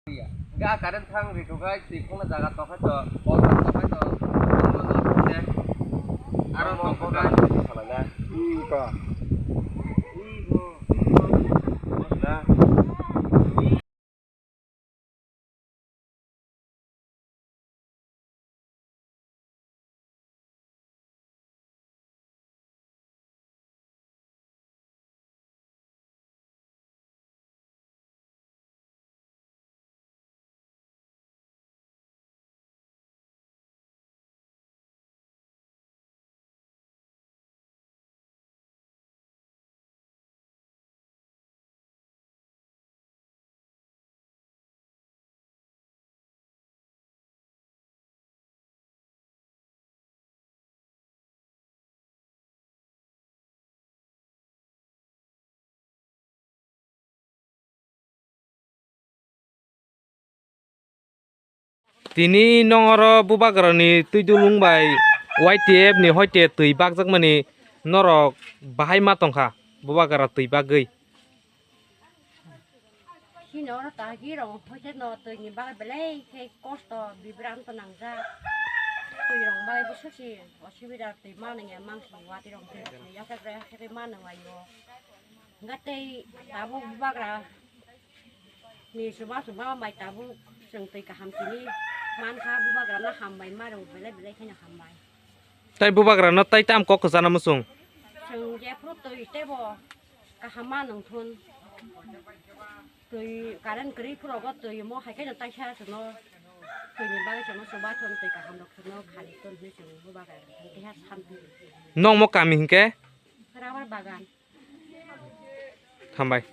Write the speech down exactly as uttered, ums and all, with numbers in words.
Ga current thang ri thukai twi khongna jaga tokhai to, polna tokhai to, aro tokhai. Tini nong oro bubagrani twi dulung bai Y T F ni hoite twi bakjakmani norok bahai ma tongkha bubagra twi bagwi. Chini oro tahagi rok hoite no twi ni bagwi belai khe kosto bibranto nangjak. Twi rok bagwi bwswk se osubida twi mano ya mangsi watwi rok twi rok twi yasak rok yasak rok mano waio. Hingke tei tabuk bubagra ni chwma chwma bai tabuk chwng twi kaham tini mankha, bubagra no hambai ma rw belai belai kheno hambai. Tai bubagra no tai tam kok kwchana muchung? Chwng jephuru twi tebo kaham ma nung thun, twi current kwrwi phuru bo twi mo hai kheno taisa chwngno twi ni bagwi chwngno chuba thun, twi kaham rok chwngno khali thun hinwi chwng bubagra no keha santi. Nokmo kami hinkhe? Rubber bagan. Hambai.